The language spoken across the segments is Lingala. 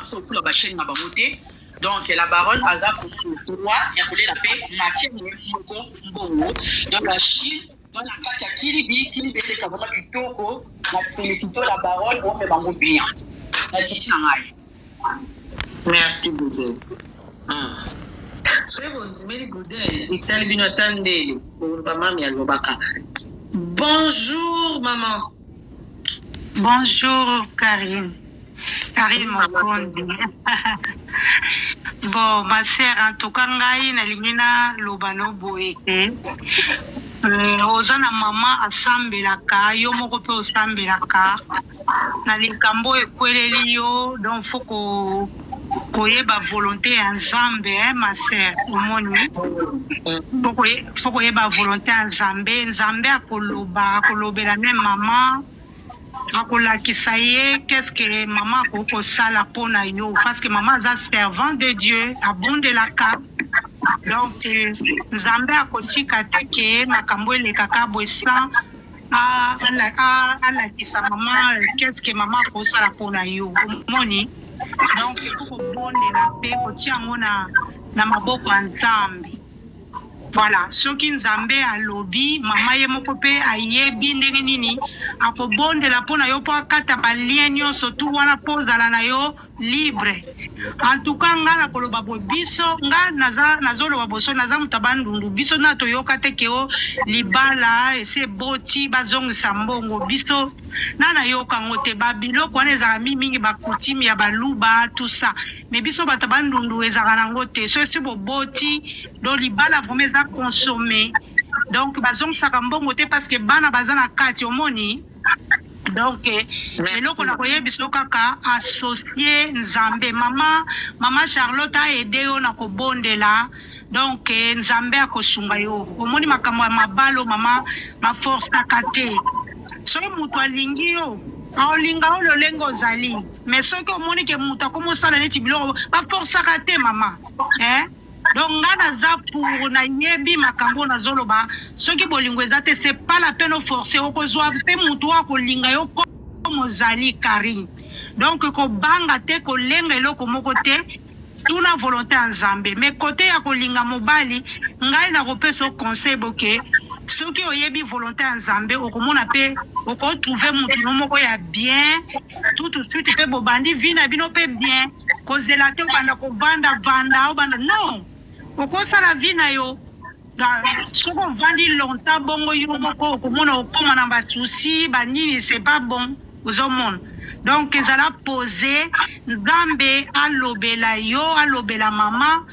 mposa kofula bachaîne na bango te. Donc la baronne aza vraiment na droit ya kolela mpe matière na ye moko mbongo. Donc la Chine donc na kati ya kilibi kilibi eleka vraiment kitoko. Na félicite la baronne, ome bango bien na kiti na ngai. Merci Google. Soki bondimeli Google etali bino ata ndele bokoloba mami alobaka. Bonjour maman. Bonjour Karine. Karine Mokonzi. Bon, ma sœur, en tout cas ngai nalingi naloba no boye ke oza na mama asambelaka, yo moko mpe osambelaka na likambo oyo ekweleli yo, donc faut ko koyeba volonté ya Nzambe, hein, ma sœur, omoni, faut koyeba volonté ya Nzambe. Nzambe akoloba, akolobela ne mama, akolakisa ye qu'est-ce que mama akoki kosala mpona yo, parce que mama aza servant de Dieu, abondelaka. Donc Nzambe akotika te ke makambo elekaka boye sans alakisa mama qu'est-ce que mama akosala mpona yo, omoni. Donc il faut kobondela mpe kotia yango na maboko ya Nzambe. Voilà, soki Nzambe alobi, mama ye moko mpe ayebi ndenge nini akobondela mpo na yo, mpo akata balien nyonso tu wana, mpo ozala na yo libre. En tout cas nga na koloba boye, biso, nga naza nazoloba boso, naza moto ya Bandundu. Biso na toyoka te ke o libala esi eboti, bazongisa mbongo. Biso na nayoka yango te. Babiloko wana ezalaka mingimingi bacoutume ya Baluba, tout ça, mais biso bato ya Bandundu ezalaka nango te. So esi boboti, donc libala vraiment eza consommé, donc bazongisaka mbongo te, parce que bana baza na kati, omoni. Donc eloko na koyebisa yo kaka, associe Nzambe. Mama Charlotte aide yo na kobondela, donc Nzambe akosunga yo. Omoni, makambo ya mabalo, mama, baforçaka te. Soki moto alingi yo, aolinga yo lolenge ozali, mais soki omoni ke moto akomosala neti biloko, baforçaka te, mama, eh? Donc nga naza pour, nayebi makambo oyo nazoloba. Soki bolingo eza te, c'est pas la peine oforce. Okozwa mpe motu oyo akolinga yo comme ozali, Karine. Donc kobanga te, kolenga eloko moko te, tuna volonté ya Nzambe. Mais côté ya kolinga mobali, ngai nakopesa yo conseil boke: soki oyebi volonté ya Nzambe, okomona mpe okotrouve motu no moko ya bien tout de suite, mpe bobandi vie na bino mpe bien. Kozela te obanda kovanda vanda, obanda, non, okosala vie na yo. Soki ovandi longtemps bongo, yo moko okomona okóma na basoucis banini, c'est pas bon, ozomona. Donc ezala posé, Nzambe alobela yo, alobela mama,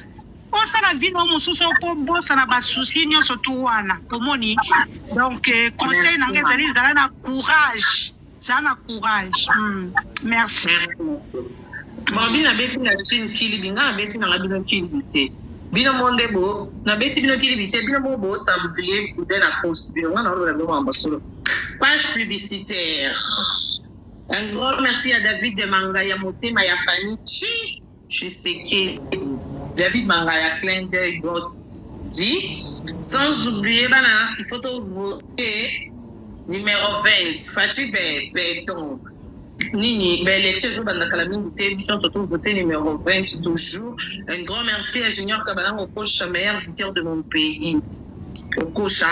osala vie na yo mosusu, mpo bosana basoucis nyonso tu wana, omoni. Donc conseil na ngai ezali, zala na courage, zala na courage. Merci. Bon, bino nabeti na Chine kilibi, nga nabeti nanga bino kilibi te. Bino mo nde bo nabeti bino kilibi te. Bino mo bosamblie bude na kosi bino. Nga naoloba bino makambo solo. Page publicitaire. Un grand merci à David de Mangaya, motema ya Fanny Chi Tshisekedi. David Mangaya, clin d'œil, boss dit. Sans oublier bana, il faut voter numéro 20, Fatshi béton. Nini, baélection ezobanda kala mingi te. Biso totovote numéro 20 toujours. Un grand merci à Junior Kabalango Okocha, meilleur buteur de mon pays, Okocha.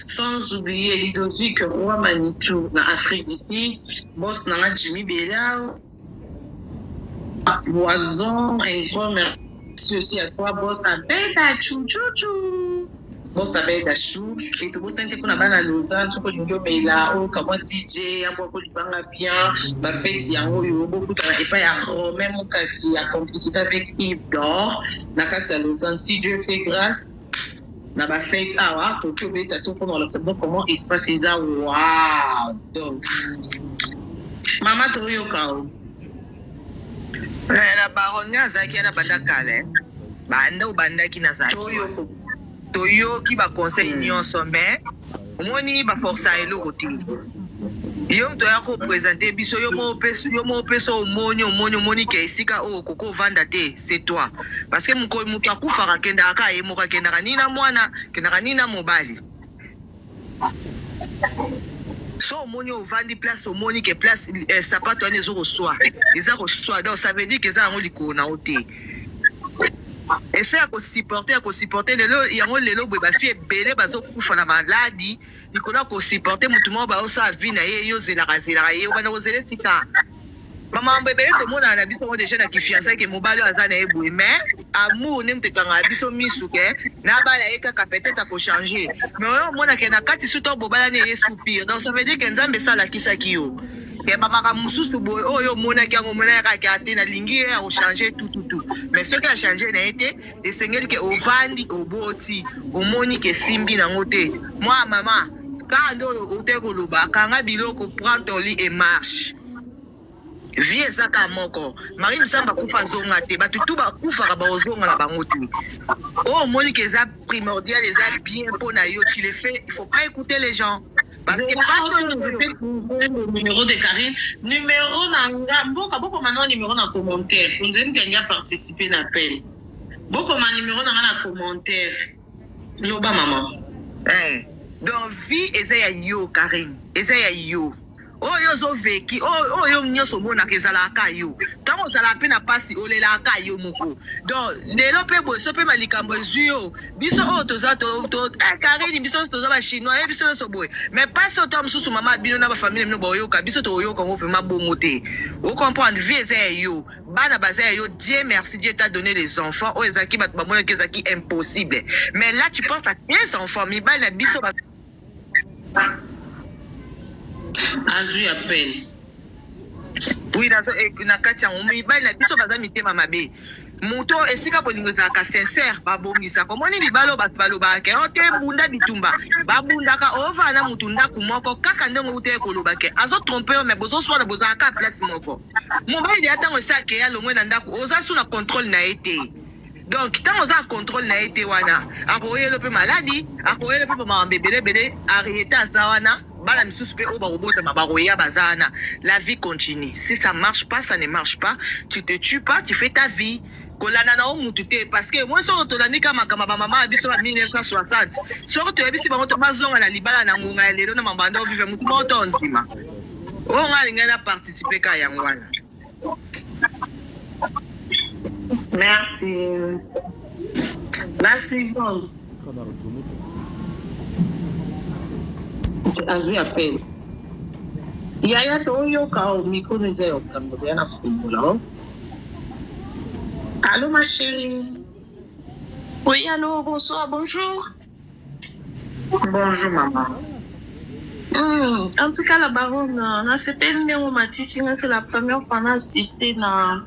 Sans oublier Ludovic Roi Manitou na Afrique du Sud, boss nanga Jimmy Bela Poison. Un grand merci aussi à toi, boss Abeda Chou Chou Chou, boss Abeda Chou. Et tobosani te mpona bana Lausanne, soki olingi omela oyoka mwa DJ abwako libanga bien, bafeti yango oyo bokutana epai ya Romain Mokati ya complicité avec Yves Dor na kati ya Lausanne. Si Dieu fait grâce, na bafete awa toki obeta to mpona kolakisa bino comment espace eza. Wow, donc mama, toyoka o. Na baron nga azalaki wana banda kala, banda obandaki nazalaki. Toyoko. Toyoki baconseil nyonso, mais omoni, baforça eloko te. Yo moto oya koprésente biso, yo mo opesa, omoni ke esika oyo okoki ovanda te, c'est toi, parce que moto akufaka, akendaka kaka ye moko, akendaka nini na mwana, akendaka nini na mobali. So omoni ovandi place, omoni ke place sapato wana ezo koswa, eza koswa, donc ça veut dire ke eza yango likolo na yo te. Ese ya kosupporte, ya kosupporte lelo yango, lelo boye bafille ebele bazokufa na maladi likolo ya kosupporte motu moko baosala vie na ye. Yo ozelaka zelaka ye, obanda kozela, etika bamakambo ebele. Tomonaka na biso yango déjà na kifiançailles ke mobali oyo aza na ye boye, mais amour nde moto ekangaka biso misu ke nabala ye kaka, peut-être akochange. Mais oyo omonake na kati su to bobalani, eye soupir. Donc ça veut dire ke Nzambe esalakisaki yo ke bamakambo mosusu boye oyo omonaki yango, omonaki kaka ate nalingi ye, akochange tututu. Mais soki achange na ye te, esengeli ke ovandi, oboti, omoni ke esimbi nango te. Mwa mama kaka nde oyo ote koloba, kanga biloko, prends ton lit et marche. Vie eza kaka moko. Marie Misamba akufa, azonga te. Bato tu bakufaka, baozonga na bango te. Oyo omoni ke eza primordial, eza bien mpo na yo, tu le fais. Il faut pas écouter les gens parce que pasi oyo. Numéro de Karine, numéro na nga mboka, bokoma no numéro na commentaire. Onzeli ntangi participer na appel, bokoma numéro na nga na commentaire. Loba, mama. Donc vie eza ya yo, Karine, eza ya yo. Oyo ozoveki, oyo nyonso omonaka, ezalaka yo. Ntango ozalaka mpe na mpasi, olelaka yo moko. Donc lelo mpe boye, so mpe malikambo ezwi yo, biso oyo toza Karine, biso toza bachinois, ye biso nyonso boye. Mais mpasi oyo, ta mosusu mama bino na bafamille bino baoyoka, biso toyoka yango vraiment bongo te. Ocomprendre? Vie eza ya yo, bana baza ya yo. Dieu merci, Dieu t'a donné les enfants. Oyo ezalaki bato bamonaki ezalaki impossible, mais là tu penses à tes enfants. Mibali na biso Azwi appel. Oui, nazo na kati yango. Mibali na biso baza mitema mabe. Moto esika bolingo ezalaka sincère, babongisaka. Omoni libala oyo bato balobaka ke o te, bunda bitumba, babundaka. Ovanda na motu ndako moko kaka ndenge outa ye koloba ke azotrompe yo, mais bozoswana, bozalaka place moko. Mobali deya ntango esi akeya, longwe na ndako, oza su na contrôle na ye te. Donc ntango oza na contrôle na ye te wana, akoyelo mpe maladi, akoyelo mpe bamakambo ebele ebele. Ariete aza wana, bana misusu mpe oyo bakobotama bakoya, baza wana. La vie continue. Si ça marche pas, ça ne marche pas. Tu te tues pas, tu fais ta vie. Kolanda na yo mutu te, parce que moi soki tolandi ka makambo ya bamama ya biso ba 1960, soki toyebisi bango to bazonga na libala na ngonga ya lelo na mabanda ovivre, mutu moko to ondima. Oyo nga alingai na participe ka yango wana. Merci. La suivante. Azwi appel. Yaya, toyoka o micro eza ya okanga, ozala na fungola o. Allô, ma chérie. Oui, allô, bonsoir, bonjour. Bonjour, maman. En tout cas, la baronne, nasepeli ndenge omatisi nga. C'est la première fois na assister na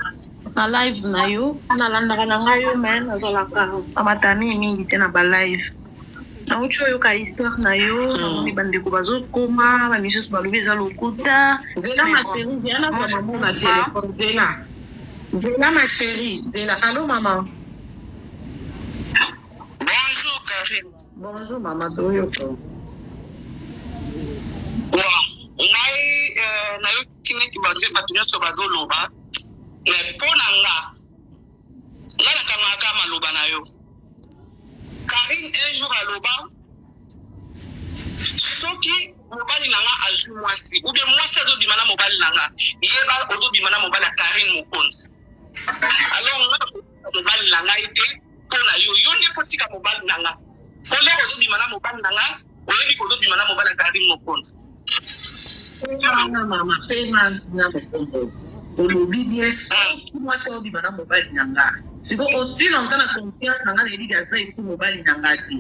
live na yo. Nalandaka na ngai yo, mais nazalaka na matami mingi te na balive. Nauti oyoka histoire na yo, namoni bandeko bazokoma, bamisusu balobi eza lokuta. Zela, ma chérie, zela na maman na téléphone, zela. Zela, ma chérie, zela. Allô, maman. Bonjour, Karine. Bonjour, maman, toyoka. Bon, ngai nayoki neti bato nyonso bazoloba, mais mpo na nga, ngai nakangaka maloba na yo, Karine. Un jour aloba, soki mobali na nga azwi mwasi ou bien mwasi azobima na mobali na nga, yeba ozobima na mobali ya Karine Mokonzi. Alors nga mobali na ngai te mpo na yo, yo nde kotika mobali na nga. Po ndenge ozobima na mobali na nga, oyebi kozobima na mobali ya Karine Mokonzi. Wana mama mpe na mokombo olobi bien, soki mwasi aobima na mobali na nga, siko aussi longtemps na conscience na nga nayebi aza esi mobali na nga te.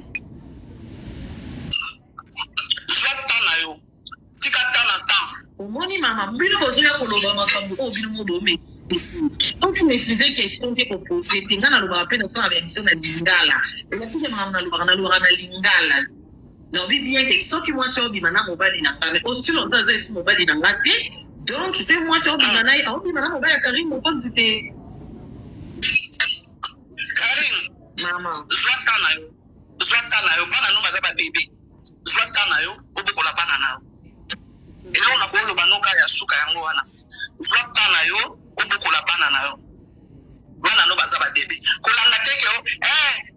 Zwa temps na yo, tika temps na temps. Omoni mama, bino bozoya koloba makambo oyo bino mo bome. Soki maîtrise question te, kopose te. Nga nalobaka mpe nasala baémission na lingala, elakisi makambo nalobaka, nalobaka na lingala. Naobi bien ke soki mwasi aobima na mobali na nga, mais aussi longtemps aza esi mobali na nga te. Donc soki mwasi aobima na ye, aobima na mobali ya Karine Mokonzi te. Karine. Mama. Zwa temps na yo, zwa temps na yo. Bana no baza babebe, zwa temps na yo, obokola bana na yo. Eloko na koloba noka ya suka yango wana: zwa temps na yo, obokola bana na yo. Bana no baza babebe. Kolanda te ke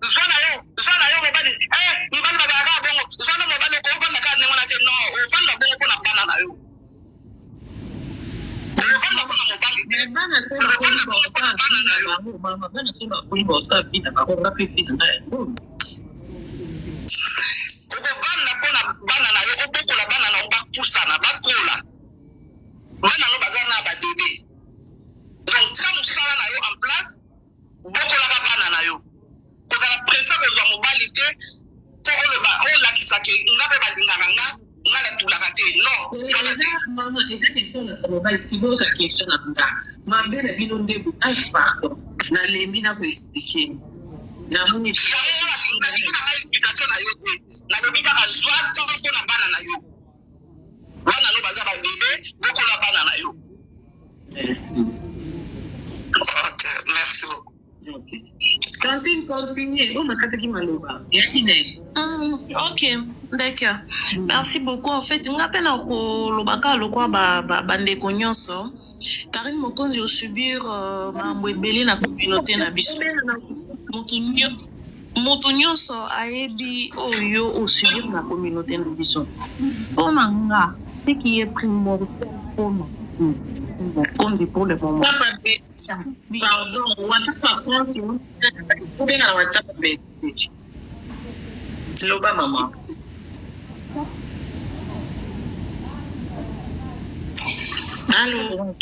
zwa na yo, zwa na yo mobali. Mibali bazalaka bongo, zwa na mobali, okovanda kaka ndenge wana te. Non, ovanda bongo mpona bana na yo. bango mama bana so bakoli baosala vie na bango nga mpe vie na ngai yango. Okovanda mpo na bana na yo, obokola bana na yo bapusana bakola. Bana no baza na ba bebe. Donc tia mosala na yo en place, bokolaka bana na yo. Kozala presse kozwa mobali te mpo oloba olakisa ke nga mpe balingaka nga, nga natulaka te. Non, wana te. Eza mama, eza question na mobali ti boyoka question na nga mabe na bino nde bo ai pardon nalembi na koexplike namoni. Yango wana nalingi na ngai explication na yo te, nalobi kaka zwa temps mpo na bana na yo. Bana no baza ba bebe, bokola bana na yo. Merci. Ok, merci beaucoup. Ok, Tantine, continue oyo nakataki maloba ya ine. Ok, d'accord. Merci beaucoup. En fait, nga pe na koloba kaka lokwa ba, ba, bandeko nyonso. Karine Mokonzi osubir makambo ebele na communauté na biso. Moto moto nyonso ayebi oyo osubir na communauté na biso. Mpona nga, ce qui est primordial mpona Mokonzi pour le moment. Papa pardon, WhatsApp ya France, obenga na WhatsApp Belgique. Loba mama. Allo.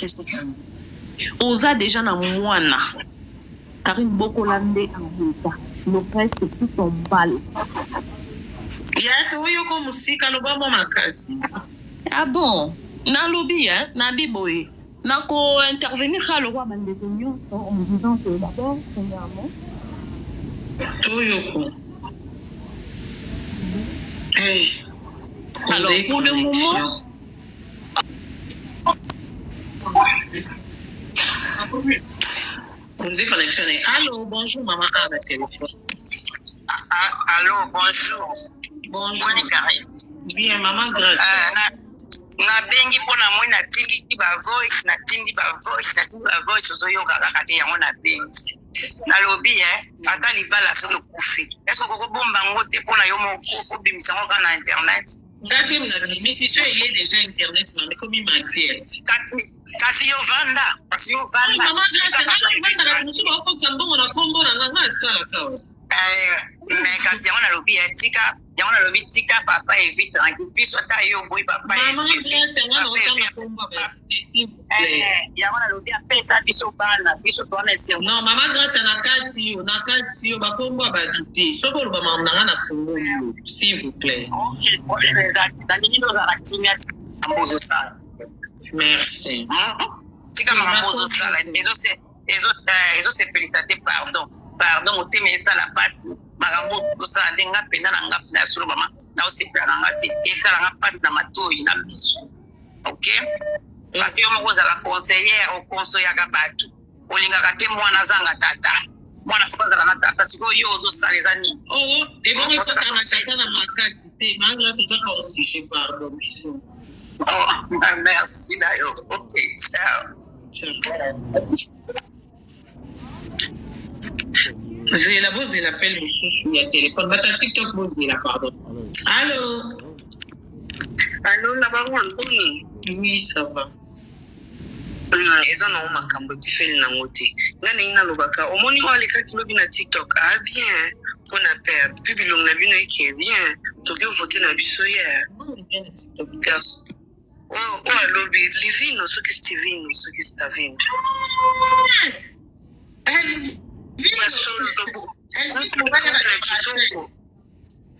Oza déjà na mwana. Karine, bokola nde abota. Le reste tout en balle. Ya toyoka mosika, loba mwa makasi. Ah bon, nalobi hein, nabi boye. Nako intervenir kaka lokwa bandeko nyonso en disant que d'abord, premièrement, Toyoko. Hey. Alors pour le moment, On dit connexion. Allô, bonjour maman A na téléphone. Ah, allô, bonjour. Bonjour. Boni Karine? Bien, maman Grace. Nabengi mpo na moi, natindi bavoice, natindi bavoice, natindi bavoice, ozoyoka kaka te. Yango nabengi, nalobi e ata libala soki okufi, est-ce okokobomba yango te mpo na yo moko obimisa yango kaka na internet? Nga te nabimisi so eye déjà internet mama ekomi matière. Kasi yo vanda, kasi yo vanda. Maman Grace, nga navandaka mosusu bakokotisa mbongo na nkombo na nga, nga asalaka wa. Mais kasi yango nalobi e tika, yango nalobi tika papa Evi tranquille. Biso ata yo boyi papa Maman Grace, nga naotanga nkombo ya bato te, s'il vous plaît. Yango nalobi apesa biso bana, biso towana esengo. Non, mama Grace, na kati yo, na kati yo bakombo ya bato te. Soki oloba makambo na nga na fungoli yo, s'il vous plaît. Ok, problème eza te. Nalingi nozala kimia, makambo ozosala. Merci. Tika makambo ozosala, ezosepelisa te. Pardon, pardon, motema esala mpasi makambo ozosala nde nga mpenza na nga mpena ya solo mama naosepela na nga te, esala nga mpasi na matoi na miso. Ok, parce que yo moko ozala conseillère, okonsoyaka bato, olingaka te mwana azanga tata, mwana soki azala na tata. Sikoyo yo ozosala eza nini? Oh, ebongi kosala na tata na makasi te. Mama Grace, ozaka au sujet, pardon, biso. Oh, merci na yo. Ok, ciao. Zela, bozela appel mosusu ya telefone. Bata TikTok, bozela, pardon. Allo. Allo, la baronne, boni? Oui, ça va. Eza nango makambo ekufeli nango te. Nga ndenge nalobaka, omoni oyo alekaki lobi na TikTok a bien mpo na père puis bilongi na bino eke bien, toki ovote na biso ye. TikTok. Oyo alobi Livino soki Stevino soki Stavino ya solo, couple kitoko.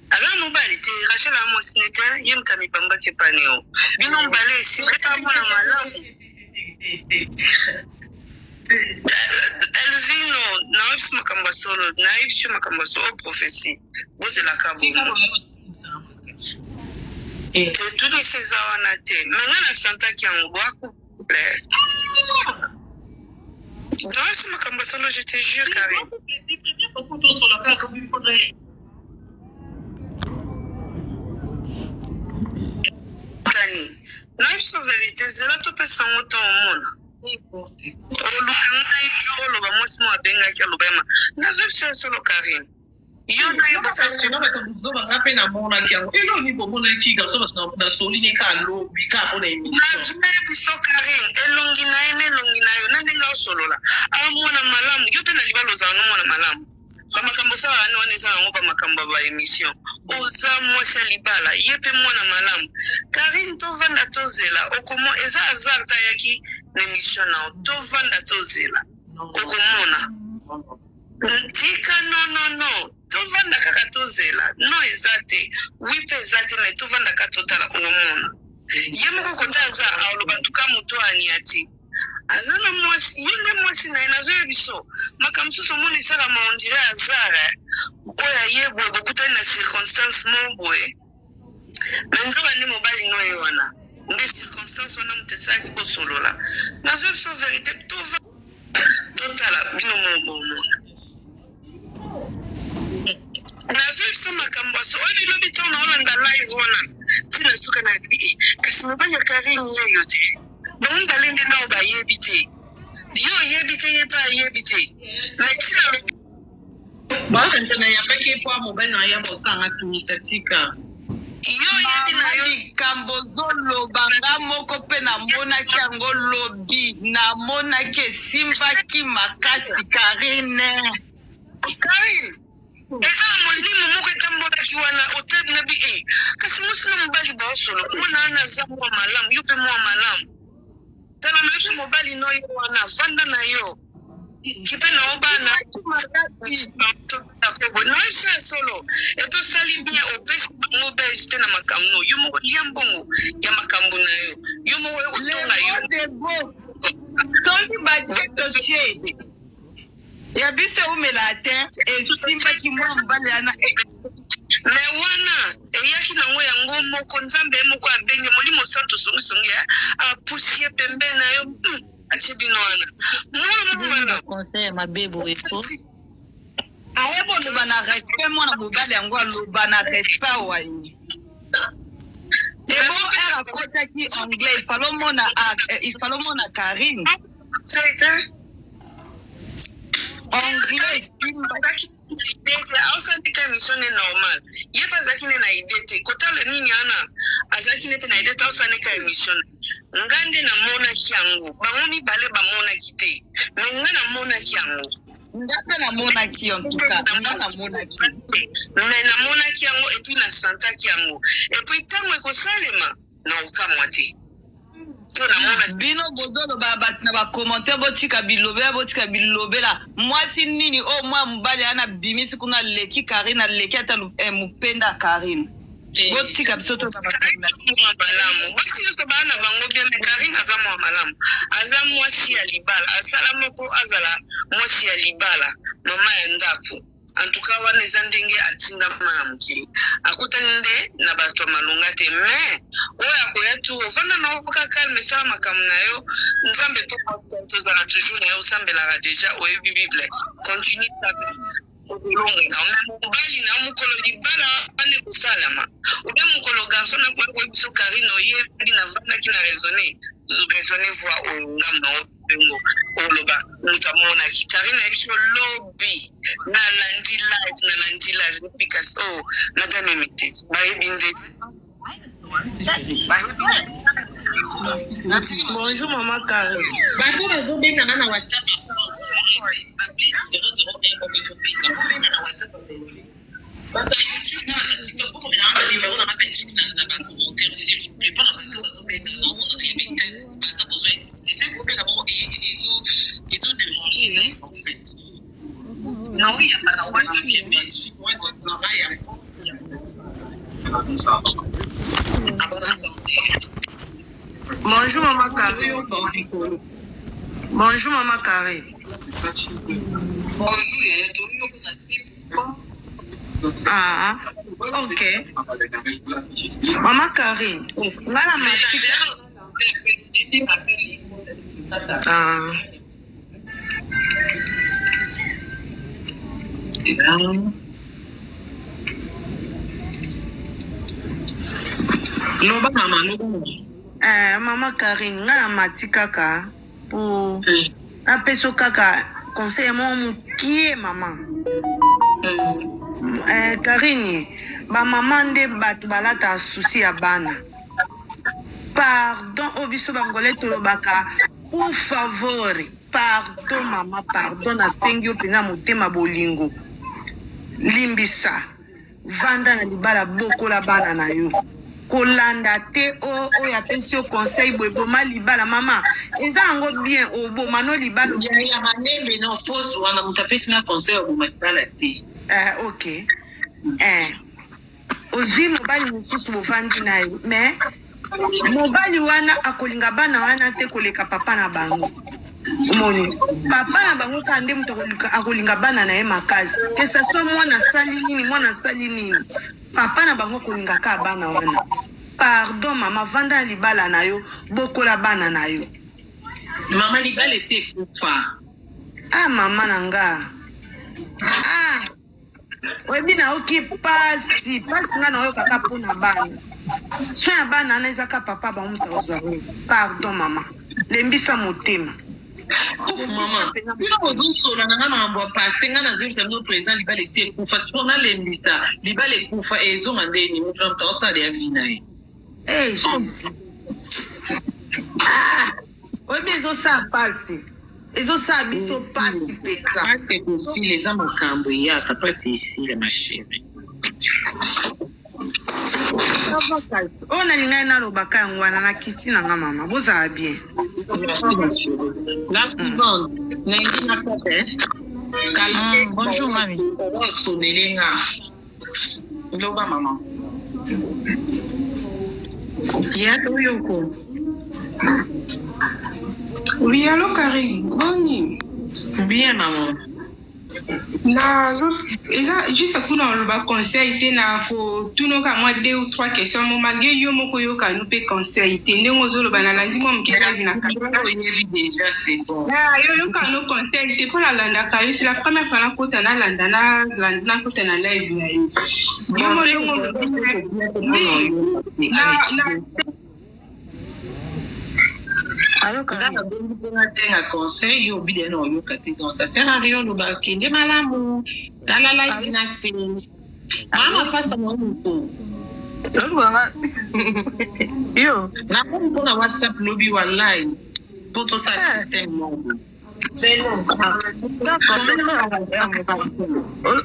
Aza mobali te, Rachel aza mwasi nete ye moto amibambaki epane o bino mibale esima epa mwana malamu. Elvino, nayebisi makambo ya solo, nayebisi yo makambo ya solo. Oyo prophétie, bozelaka bongo totuni eza wana te. Me nga nasantaki yango boa couple, nayebisi makambo ya solo, je te jure, Karine. Tosolaka lobi mpona Tani nayebisi yo vérité, zela topesa yango to omona oluka ngai jour oloba mwasi mo abengaki aloba yama nazoyebisa yo solo, Karine, yo nayebaka. Na bato buzoba, nga mpe namonaki yango eloni bomonaki garçon, bato nasoli ka alobi kaka mpona émission. Nazoyebi biso Karine, elongi na ye na elongi na yo na ndenge osolola amwana malamu yo mpe. makambo ya ba emission. Oza mwasi ya libala, ye pe mwana malamu. Carine tovanda tozela okomo eza hasard te ayaki na emission na yo. Tovanda tozela okomona. Tika non non non tovanda kaka tozela non eza te oui pe eza te mais tovanda kaka totala okomona. Ye moko kote aza aloba en tout cas moto aniati. Aza na mwasi ye nde mwasi na ye nazoyebiso makambo mosusu omoni esalama on dirait hasard eh. Oyo aye boye bokutani na circonstance moko boye mais nzoka nde mobali no ye wana nde circonstance wana moto esalaki bosolola nazoyebiso verite tova totala bino moko bomona nazoyebiso makambo ya so oyebi lobi ntango naolanda live wana ntina suka na bi eh, kasi mobali ya Karine yeyo te Bango mibale nde nao bayebi te. Yo oyebi te, ye pe ayebi te. Mais tina alobi. Bakanisa na yambaki ye po mobali na yamba osala nga tumisa tika. Yo oyebi na Mama yo. likambo ozoloba nga moko pe namonaki yango lobi namonaki esimbaki makasi Carine. Carine eza na molimo moko etambolaki wana hotel na bi eh kasi mwasi na mobali baosolo mwana wana aza mwa malamu yo pe mwa malamu tala na biso mobali no ye wana vanda na yo kipe na yo bana nayebi ya solo epe osali bien opesi bango base te na makambo no yo moko lia mbongo ya makambo na yo yo moko oyo kotonga yo Lebo debo soki batie totie ya biso ewumela te esimbaki mwa mobali wana me wana eyaki nango yango moko nzambe ye moko abenge molimo santu songisongi apusi ye pembeni na yo hmm, atie bino wana mwana mwana Conseil ya mabe boye ko. Ayebi oloba na respect mwana mobali yango aloba na respect awa ye. Ebongo heure akotaki anglais il fallait omona il fallait omona Carine. Anglais esimbaki. Aosalika émission ne normal ye mpe azalaki ne na idée te kotala nini wana azalaki ne mpe na idée te aosalika émission nga nde namonaki yango bango mibale bamonaki te me nga namonaki yango Nga pe namonaki en tout cas nga namonaki. Mais namonaki yango et puis na sentaki yango et puis tango ekosalema nakokamwa te po namonaki. Bino bozoloba batu na ba commentaire botika bilobela botika bilobela mwasi nini oyo mwana mobali wana abimisi kuna aleki Carine aleki ata eh, mupenda ya Carine botika biso toza makambo na mwa malamu basi nyonso baa na bango bien me karine aza mwa malamu aza mwasi ya libala asala moko azala mwasi ya libala mama ya ndako antuka wana eza ndenge atindama na mokili akutani nde na bato ya malonga te mais oyo akoya tu ovanda na yo kaka calme sala makambo na yo nzambe to tozala toujours na yo osambelaka deja oyebi bible continue kaka okolonga na yo mobali na yo mokolo libala wana ekosalama obe mokolo garçon na koya koyebi biso karine oyebi navandaki na raisonne raisonne voi oyo ngambo na yo bongo oloba moto amonaki karine ayebi biso lobi nalandi live nalandi live lobi kasi o oh, madame emite bayebi nde Bonjour maman Karine. Bato bazobenga nga na WhatsApp ya France. Ba plus 001 moko ezobenga. Bobenga na WhatsApp ya Belgique. Bato ya YouTube na bato ya TikTok bokomela nga ba numero na nga Belgique na na ba commentaire s'il vous plaît. Mpona bato bazobenga na omona nayebi te bata bozo insiste. Soki bobenga bongo ezo ezo déranger en fait. Naoyamba na WhatsApp ya Belgique, WhatsApp na nga ya France ya Bonjour maman Karine. Bonjour maman Karine. Bonjour yaya, toyoki na se pourquoi? Ah, ok. Maman Karine, nga na mati. Ah. Loba mama, loba mama. Eh, mama Karine, nga na mati kaka po napeso kaka conseil moko mokie mama. Eh, Karine, ba mama nde bato balataka souci ya bana. Pardon oyo biso bangolais tolobaka Pour favore pardon mama pardon nasengi yo mpenza motema bolingo limbisa. Vanda na libala bokola bana na yo. Kolanda te o oyo apesi yo conseil boye boma libala mama eza yango bien oboma no libala. Ya malembe no pose wana moto apesi nga conseil oboma libala te. Eh, ok. Eh. Ozwi mobali mosusu bovandi na ye mais mobali wana akolinga bana wana te koleka papa na bango. Omoni papa na bango kaka nde moto akolinga bana na ye makasi que ça soit mwana asali nini mwana asali nini papa na bango akolinga kaka bana wana. Pardon mama vanda na libala na yo bokola bana na yo. Mama libala esi ekufa. Ah mama na nga ah oyebi nayoki pasi pasi nga nayokaka mpo na bana soin ya bana wana eza ka papa bango moto akozwa yango. Pardon mama lembisa motema. Mama bino bozosola na nga makambo ya passe nga nazoyebisa bino président libala esi ekufa sikoyo nalembisa libala ekufa ezonga ndeni moto na moto aosala ya vie na ye. Eh Jesus. Ah, oyebi ezosala pasi ezosala biso pasi mpenza. Pasi ekosila eza makambo eyaka pasi esila ma chérie. Oyo nalingai nalobaka yango wana na kiti na nga mama bozala bien. Merci ma chérie. La suivante, nalingi nakata eh. Mm, bonjour mami. Osonele nga. Loba mama. Ya toyoko. Oui, allô Karine, boni? Bien maman. Nazo eza juste kuna oloba conseil te na kotunoka mwa deux ou trois questions mo malgré yo moko oyokanu mpe conseil te ndenge ozoloba nalandi mwa moke live na oyebi déjà c'est bon. Ah, yo oyokanu conseil te mpo nalandaka yo c'est la première fois nakota nalanda nakota na live na yo yo molongo oui na Nga nabengi mpo nasenga conseil yo obi deya na oyoka te donc ça sert à rien oloba kende malamu tala live na se mama pasa na moko yo nakomi mpo na whatsapp lobi wallahi mpo tosala système moko.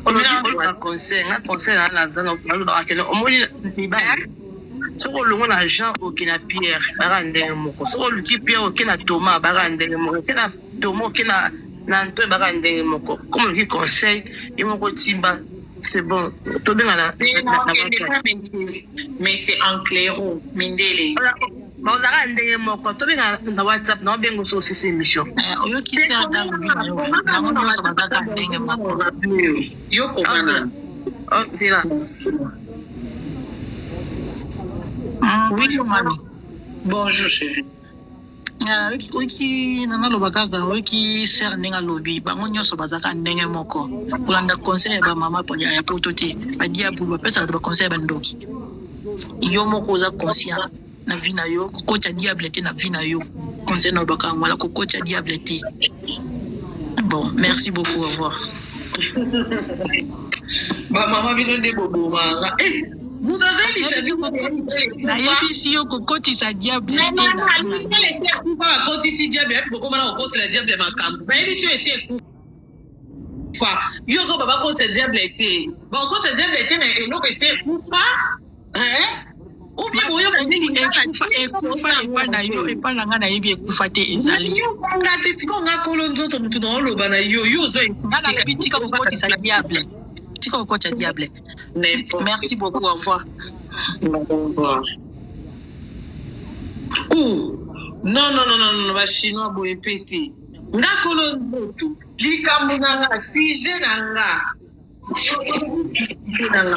Olobi conseil nga conseil na naza nalobaka kende omoni mibali soki olongo na Jean oke na Pierre baka ndenge moko soki oluki Pierre oke na Thomas baka ndenge moko oke na Thomas oke na Antoine baka ndenge moko comme oluki conseil ye moko timba c'est bon tobenga na mais c'est en clairo mindele bazalaka ndenge moko tobenga na whatsapp na obenga oso osisi émission oyoki bango nyonso bazalaka ndenge moko. Yo komana nzela. Bonjour mami. Bonjour chérie. Oyoki naloba kaka oyoki ser ndenge alobi bango nyonso bazalaka ndenge moko kolanda conseil ya bamama ya poto te badiabulu bapesaka bato baconseil ya bandoki yo moko oza conscient na vie na yo kokotya diable te na vie na yo conseil nalobaka yango wana kokotya diable te. Bon, merci beaucoup, au revoir. Bamama bino nde bobomanga moto azoyebisa bino nayebisi yo kokotisa diable te na vie na yo. Esi ekufa bakotisi diable yapi bokoma na kokosela diable ya makambo bayebisi yo esi ekufa yo ozoba bakotisa diable te bakotisa diable te na eloko esi ekufa ou bien boyoka ndenge ekufa epai na yo epai na ngai nayebi ekufa te ezali nga te sikoyo nga kolo nzoto motu na oloba na yo yo ozo nga nalobi tika kokotisa diable tika kokotisa diable. Merci beaucoup, au revoir. Au revoir. Ouh. Non, non, non, non, non, ba chinois boye pe te. Nga kolo nzoto, likambo na nga, sujet na nga. Sujet na nga.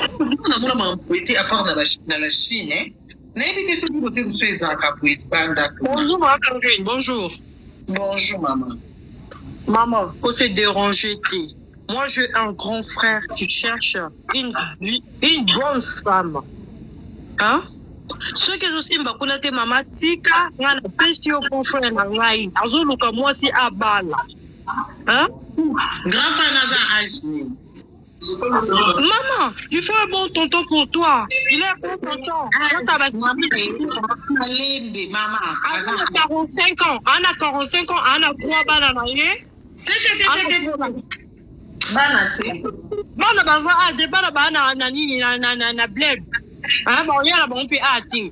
Namona makambo boye te à part na na la Chine, hein. Nayebi te soki kote mosusu ezalaka boye banda. Bonjour, Maman Karine, bonjour. Bonjour, maman. Maman, faut se déranger. Moi, j'ai un grand frère qui cherche une bonne femme. Hein? Soki ezosimba kuna te mama tika nga napesi yo grand frère na ngai azoluka mwasi abala. Hein? Grand frère naza âge nini? Maman, il faut un bon tonton pour toi. Il est un bon tonton. Malembe, mama. Aza na 45 ans. Ana 45 ans, ana 3 bana na ye. Bana te. Bana baza a te, bana baa na, na nini na, na, na, na bled. Ah, baoya na bango mpe a te.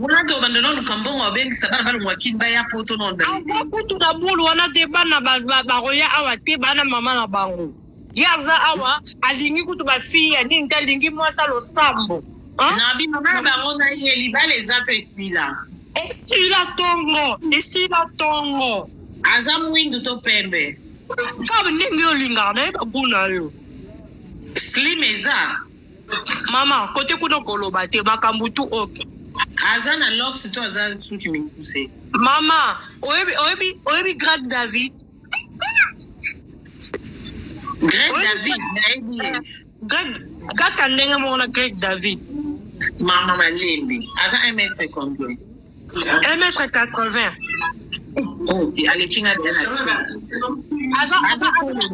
Wana tobanda noluka mbongo abengisa bana balongwa kini baya poto na Aza kutu na bulu wana te, bana bakoya awa te, bana mama na bango. Ye aza awa alingi kutu bafille ya nini te, alingi mwasi ya losambo. Na bimama na bango na ye libala eza to esila. Esila tongo, esila tongo. Aza mwindu to pembe? Kaka ndenge yo olingaka nayeba gout na yo. Slim eza. Mama, kote kuna koloba te, makambo tu ok. Aza na locks to aza suki mikuse? Mama, oyebi oyebi oyebi Greg David? Greg David, nayebi ye. Greg, kaka ndenge moko na Greg David. Mama Malembe, aza 1 mètre combien? 1 mètre 80. Ok, aleki nga deja na suki. Aza aza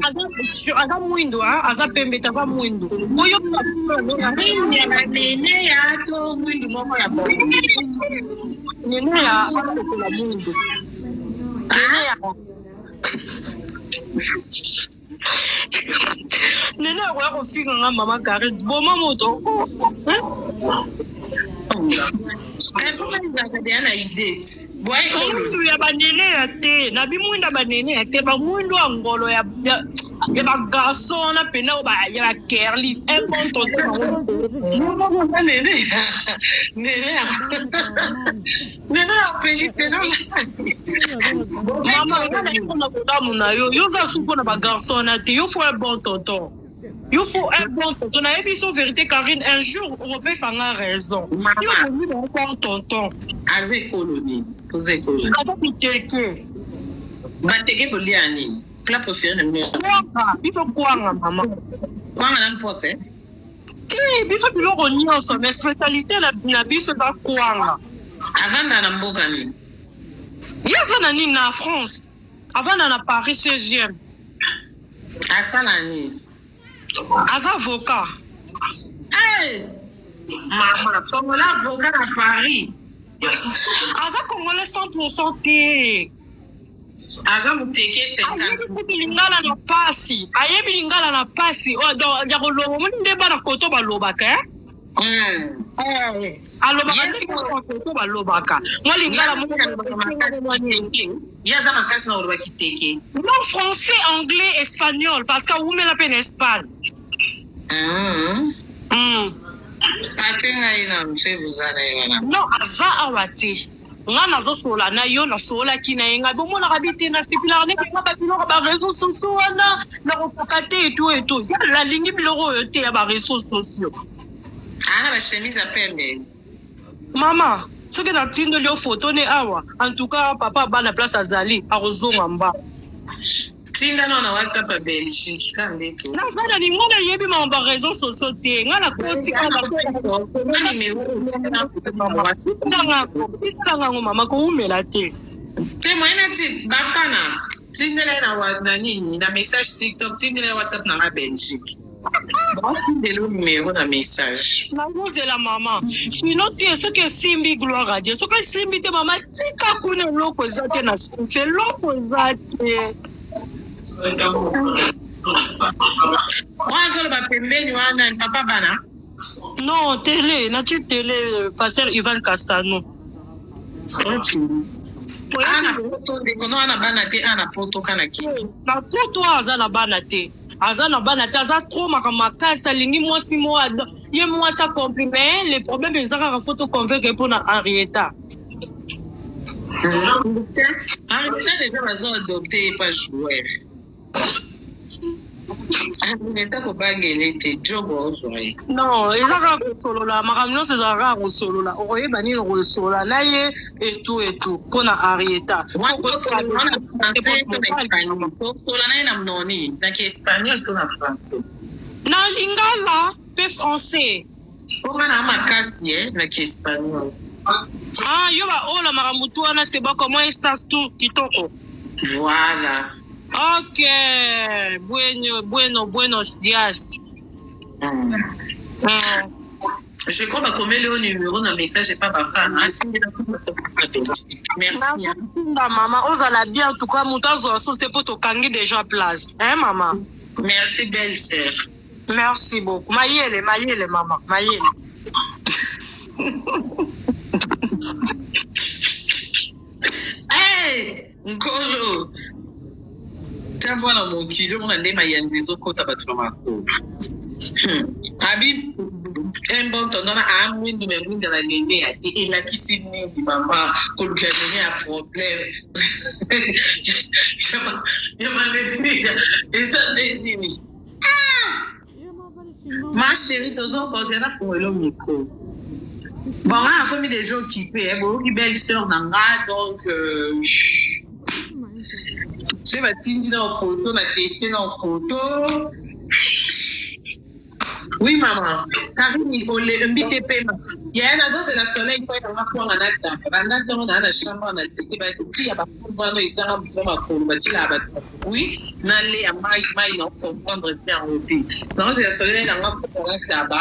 aza aza mwindu, hein? Aza pembe te, aza mwindu. Oyo mwindu ya ba nene ya to mwindu moko ya bongo. Nene ya akokola mwindu. Nene ya Nene akoya kofinga nga mama Karine boma moto. Mwindu ya banene ya te na bimwinda banene ya te bamwindu ya ngolo ya ya bagarçon wana mpena ya bakerli un bon tonton bango nene Nene apeli pena. Mama nga naye mpona bolamu na yo yo oza su mpona bagarçon wana te yo faut un bon tonton yo faut un bon tonton nayebi so vérité Karine un jour okopesa nga raison yo okomi bango bon tonton aza ekolo nini oza ekolo nini aza biteke bateke bolia nini plat préféré na bino kwanga biso kwanga mama kwanga na mpose Te biso biloko nyonso mais spécialité na, na biso eza kwanga. Avanda na mboka nini? Ye aza na nini na France? Avanda na Paris 16e. Asala nini? Aza avocat. Hey! Mama, Congolais avocat na Paris. Aza Congolais 100% te. Aza muteke 50. Ayebi kutu lingala na pasi. Ayebi lingala na pasi. Oh, donc ya koloba omoni nde bana koto balobaka eh? Eh, alobaka ndenge bana koto balobaka. Mwa lingala moko ye aza makasi na koloba kiteke. Non, français, anglais, espagnol parce que awumela mpe na Espagne. Ate ngai na mse boza na ye wana. Non, aza awa te. Nga nazosolola na yo nasololaki na ye ngai bomonaka bi te nasepelaka nde nga babiloko ba réseaux sociaux wana nakokoka te etu etu nalingi biloko oyo te ya ba réseaux sociaux. Ana ba chemise ya pembe. Mama soki natindeli yo photo ne awa en tout cas papa bana place azali akozonga mba. Tinda nao na WhatsApp ya Belgique ka nde to. Naza na ninga nayebi makambo ya réseaux sociaux te nga nakoti kaka mama kowumela te. Te moyen nati bafana tindela ye na nini na message TikTok tindela ye WhatsApp na nga Belgique. Batindela yo numero na message. Nazozela mama sinon te soki esimbi gloire à Dieu soki esimbi te mama tika kuna eloko eza te na susi eloko eza te. Wana azoloba pembeni wana papa bana. Non tele natie tele pasteur Ivan Castano. Ana poto ndeko no ana bana te ana poto kana ki. Na poto aza na bana te. Aza na bana te aza trop makambo makasi alingi mwasi moko ye mwasi accompli mais le problème eza kaka faut to convaincre ye mpona Henrietta. Henrietta deja bazo adopte ye pa joueur. Henrietta kobangele te job ozwa ye. Non eza kaka kosolola makambo nyonso ezalaka kaka kosolola okoyeba nini okosolola na ye etu etu mpona Henrietta. Kosola na ye na noni na ki espagnol to na français. Na lingala pe français. Po nga na makasi eh na ki espagnol. Ah yo ba ola makambo tu wana c'est bon comment estás tu kitoko. Voilà. Ok, bueno, bueno, buenos dias. Je crois bakomeli yo numéro na message epa bafana atindela Merci. Nakotinda mama ozala bien en tout cas moto azwa susu te mpo tokangi déjà place hein mama. Merci belle sœur. Merci beaucoup. Mayele, mayele mama, mayele. Hey, nkolo ta mwana mokili omona nde mayanzi ezokota bato na makolo. Abi un bon tonton na a mwindu me mwindu na nene ya te elakisi nini mama koluka nene ya problème ya manene eza nde nini? Ma chérie, tozo kontinue na fongolo micro. Bon, nga nakomi déjà occupé, eh, boyoki belle sœur na nga, donc euh, soki batindi na photo, na teste na photo. Oui, maman. Karine, olembi te pema. Yaya nazozela soleil mpo yanga kwanga na tata. Banda ntongo naa na chambre na tete batia bakombo wana ezanga mpo makolo batielaka bato ba fruit naleya mai mai na comprendre te yango te. Nazozela soleil nanga kwanga na taba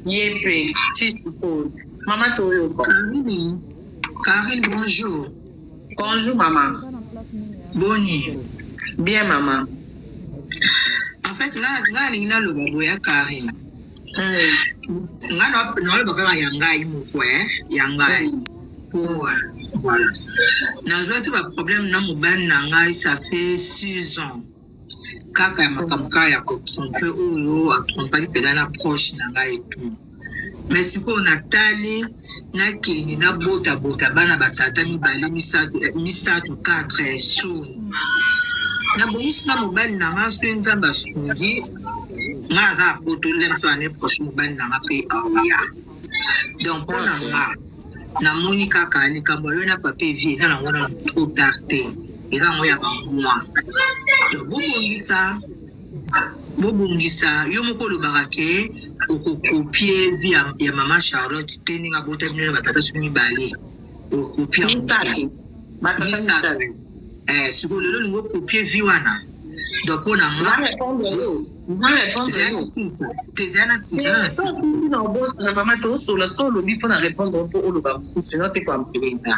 ye mpe ti sikoyo. Mama toyoka. Karine, Karine, bonjour. Bonjour maman. Boni. Bien maman. En fait, nga nga nalingi naloba boye ya Karine. Nga naloba kaka ya ngai moko eh, ya ngai. Po voilà. Nazwaki ba problème na mobali na ngai ça fait 6 ans. Kaka ya makambo kaka ya kotrompe oyo atrompaki mpenza na proche na ngai et tout. Mais sikoyo natali nakende nabotabota bana batata mibale misato eh, misato 4 soni nabongisi na mobali na nga soki nzambe asungi nga naza na poto lemso année prochaine mobali na nga mpe aoya donc mpo na nga namoni kaka likambo ya yo na papa evi eza nango nano trop tard te eza yango ya bamwa donc bobongisa bobongisa yo moko olobaka ke okokopie vie ya, ya mama charlotte te ndenge abota bino na batata soki mibale okopie yango te misato eh, sikoyo lelo olingi okopie vie wana donc mpo na nga tezala na sisa na obosana mama tosola so olobi fo na répondre mpo oloba mosusu sinon te koampelenga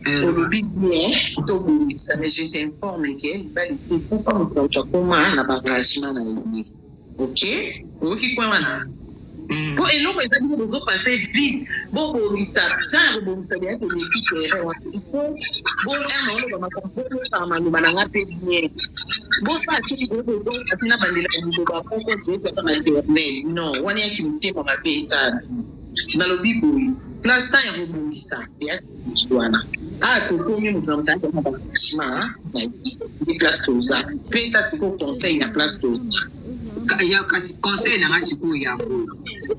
eh, olobi bien tobongisa mais je t'informe ke libala esi ekufa moto na moto akoma na baengagement na ye ok oyoki kwe wana mpo eloko eza bino bozopasse vite bobongisa temps ya kobongisa deya toleki terrain wana ifo boyama oloba makambo boyokaka maloba na nga mpe bien bosala soki ati na bandela liloba moko direct ata maternel non wana yaki motema mabe esala nalobi boye place temps ya kobongisa deya wana ah tokomi moto na moto ayaka na baengagement na ye nde place toza pesa sikoyo conseil na place toza ya kasi conseil na nga sikoyo yango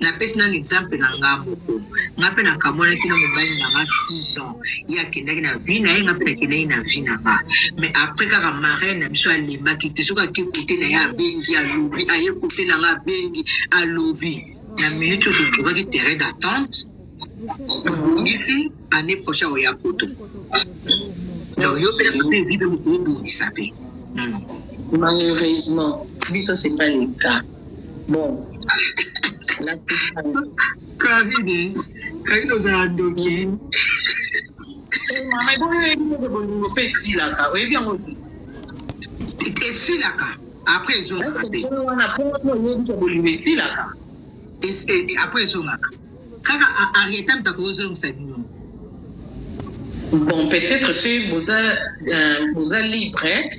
napesi nanu exemple na nga moko nga mpe nakamwanaki na mobali na nga 6 ans ye akendaki na vie na ye nga mpe nakendaki na vie na nga mais après kaka marraine na biso alembaki te soki ake kote na ye abengi alobi aye kote na nga abengi alobi na minute oyo totrouvaki terrain d'attente tobongisi année prochaine oya poto donc yo mpe na papa evi mpe bokobongisa mpe Malheureusement, biso c'est pas le cas. Bon. La Karine, Karine ozala ndoki. Mama ebongo oyebi ndenge bolingo mpe esilaka, oyebi yango te. Esilaka après ezongaka mpe. Wana mpo oyebi ke bolingo esilaka. Après ezongaka. Kaka Arieta moto akozongisa bino. Bon, peut-être soki boza euh, boza libre,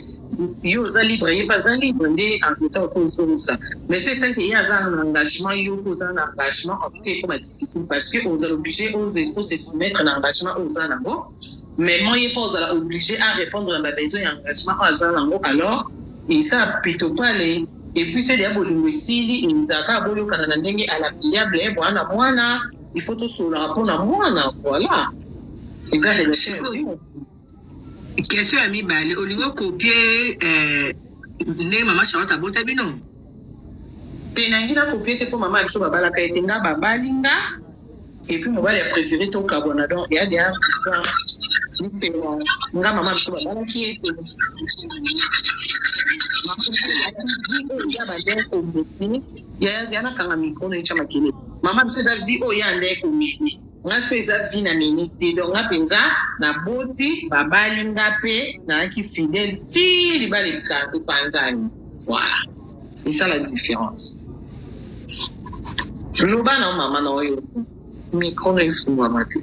yo oza libre, ye mpe aza libre nde Arieta akozongisa. Mais soki esali ke ye aza na engagement, yo mpe oza na engagement, en tout cas ekoma difficile parce que ozala obligé ose soumettre na engagement oyo oza nango. Mais moi ye mpe ozala obligé à répondre na ba besoin ya engagement oyo aza nango alors esa plutôt pas les Et puis sede ya bolingo esili ezalaka boyokana na ndenge à l'amiable eh, bwana mwana il faut tosololaka mpo na mwana voilà eza relation question ya mibale olingi okopie eh, ndenge mama charlotte abota bino te nangi nakopie te mpo mama ya biso babalaka ete nga babali nga et puis mobali a préféré tokabwana donc ya deya différent nga mama biso babalaki ye te yaya zia nakanga micro na etya makele mama biso eza vie oyo ya nde ekomemi nga so eza vie na meni te donc nga mpenza naboti babali nga mpe nayaki fidèle ti libala epanzani. Voilà, c'est ça la différence. Loba na mama na oyo micro no efungwama te.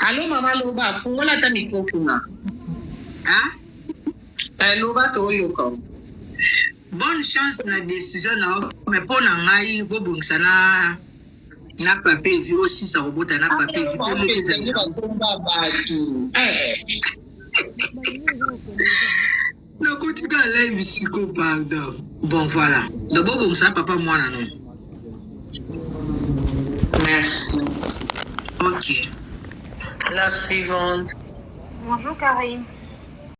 Allo mama, loba, fungola ata micro kuna. Ah? Eh, loba toyoka. Bonne chance na décision na yo, mais mpo na ngai, bobongisa na papa evi, osisa kobota na papa evi mpo lobi ezali. Bakomba bato. Eh. Nakotika live siko, pardon. Bon, voilà, donc bobongisa na papa mwana no. Merci. Ok. La suivante. Bonjour Karine.